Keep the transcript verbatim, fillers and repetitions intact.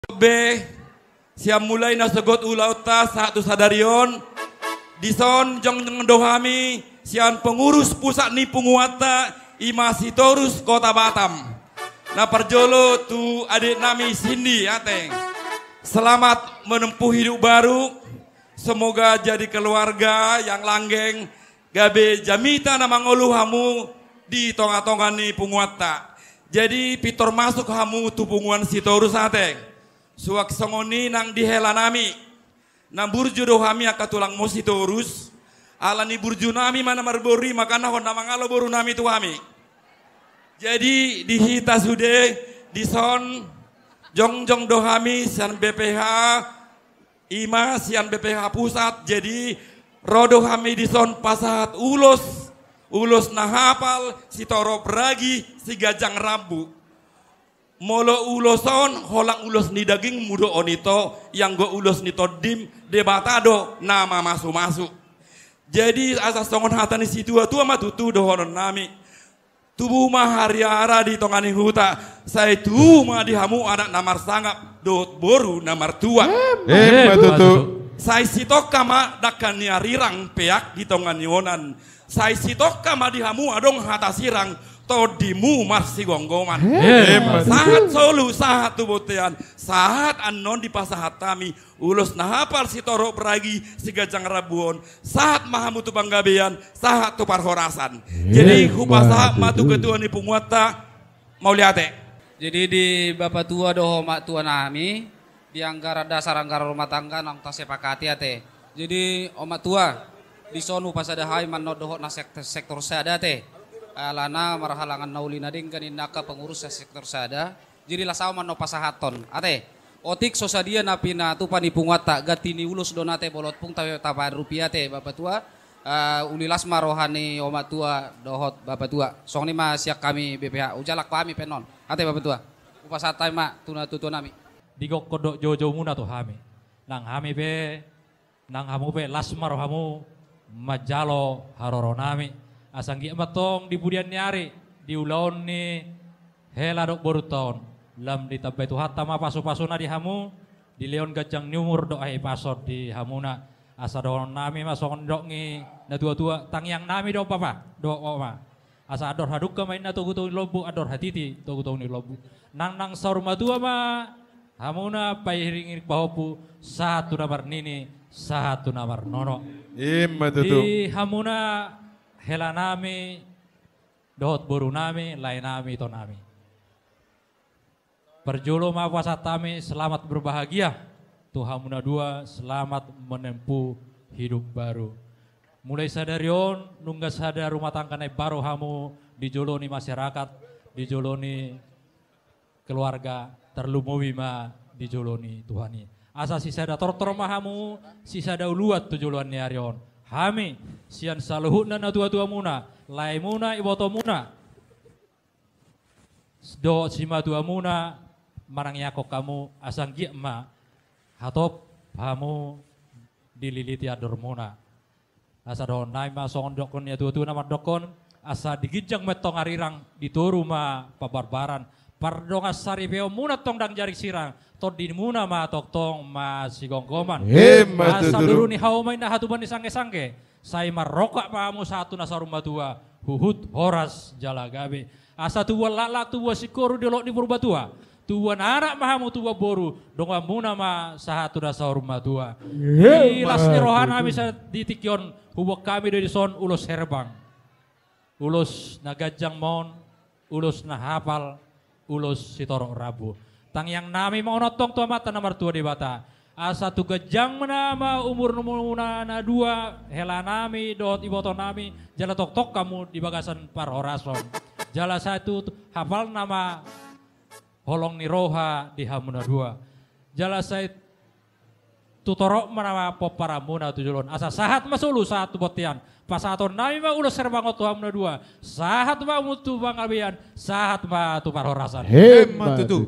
Be, sian mulai na sogot ulaonta sahat tu sadari on, dison jongjong do hami sian pengurus pusat ni punguanta, i ma Sitorus Kota Batam. Na parjolo tu adek nami Sindi, ate. Selamat menempuh hidup baru. Semoga jadi keluarga yang langgeng, gabe jamita na mangolu hamu di tonga-tonga ni punguanta. Jadi pintor masuk hamu tu punguan Sitorus, ate. Suang songon i nang di hela nami. Na burju do hami angka tulangmu Sitorus. Ala ni burju nami ma na marboru i, makana hona mangalo boru nami tu hami. Jadi di hita sude, dison jongjong do hami sian B P H, i ma sian B P H pusat. Jadi ro do hami dison pasahat ulos, ulos na hapal, sitorop ragi, siganjang rambu. Molo ulos on holan ulos ni dagingmu do on ito, ianggo ulos ni tondim, Debata do na mamasu-masu. Jadi asa songon hata ni situa-tua ma tutu dohonon nami. Tubu ma hariara di tonga ni huta, sai tubu ma di hamu anak na marsangap dohot boru na martua. Emma tutu. Sai sitongka ma dangka ni arirang peak di tonga ni onan. Sai sitongka ma di hamu adong hata sirang, tondimu marsigomgoman. Emma tutu. Sahat solu, sahat tu bontean, sahat annon dipasahat hami ulos na hapal, sitorop ragi, siganjang rambu on, sahat ma hamu tu panggabean, sahat tu parhorasan. Jadi hupasahat ma tu ketua ni punguanta. Mauliate. Jadi di bapatua dohot omaktua nami, di anggaran dasar, anggaran rumah tangga naung tasepakati, ate. Jadi omaktua, dison hupasada hami ma annon dohot na sek-, sektor sada, ate. Alana marhalangan na uli na denggan ninna angka pengurus sektor sada. Jadi las ahu ma annon pasahathon, ate. Otik so sadia na pinatupa ni punguanta, ganti ni ulos do on, ate, bolon pung ta-, taparupi, ate, bapatua. Eh, uli las ma roha ni omaktua dohot bapatua. Songon i ma sian hami B P H, hujalang hami pe annon, ate, bapatua. Hupasahat hami ma tu natuatua nami. Digokkon dohot joujou muna tu hami. Nang hami pe, nang hamu pe, las ma rohamu manjalo haroro nami. Asa anggiat ma antong di pudian ni ari, di ulaon ni hela dohot borunta on, lam ditambai Tuhanta ma pasupasuna di hamu, dilehon ganjang ni umur dohot hahipason di hamuna. Asa dohonon nami ma songon didok ni natuatua, tangiang nami do, bapa, dohot oma. Asa andor hadungka ma inna togutogu ni lombu, andor hatiti togutogu ni lombu. Nang, nang saur matua ma hamuna pairingiring pahompu, sahat tu na marnini, sahat tu na marnono. Emma tutu. Di hamuna hela nami, dohot boru nami, lae nami, ito nami. Parjolo ma hupasahat hami selamat berbahagia tu hamu na dua, selamat menempuh hidup baru. Mulai sadari on, nunga sada rumah tangga na imbaru hamu di jolo ni masyarakat, di jolo ni keluarga, tarlumobi ma di jolo ni Tuhan i. Asa sisada tortor ma hamu, sisada uluan tu joloan ni ari on. Hami, sian saluhutna natuatuamuna, laemuna, ibotomuna, dohot simatuamuna, manangiangkon hamu, asa anggiat ma hatop hamu dililiti andormuna. Asa dohonon nami ma songon didokkon ni natuatua na mandokkon, asa di ginjang ma antong arirang, di toru ma pabarbaran, pardongansaripeonmuna antong ndang jadi sirang, tondimuna ma tongtong marsigomgoman. Emma tutu. Asa boru ni hauma inna hatubuan ni sanggensangge, sai marrongkap ma hamu sahat tu na saur matua, huhut horas jala gabe. Asa tubuan laklak, tubuan singkoru di dolok ni Purbatua, tubuan anak ma hamu, tubuan boru, donganmuna ma sahat tu na saur matua. Emma tutu. Di las ni roha nami sa-, di tingki on, huboan hami do dison ulos herbang, ulos na ganjang ma on, ulos na hapal, ulos sitorop rambu. Tangiang nami ma on antong tu Amanta na martua Debata, asa tu ganjangna ma umurmuna na dua, hela nami dohot iboto nami, jala tongtong hamu di bagasan parhorason. Jala sai tu hapalna ma holong ni roha di hamu na dua. Jala sai tu torop ma na pomparanmuna tu jolo on. Asa sahat ma solu, sahat tu bontean. Pasahaton nami ma ulos herbang on tu hamu na dua. Sahat ma hamu tu panggabean, sahat ma tu parhorasan. Emma tutu.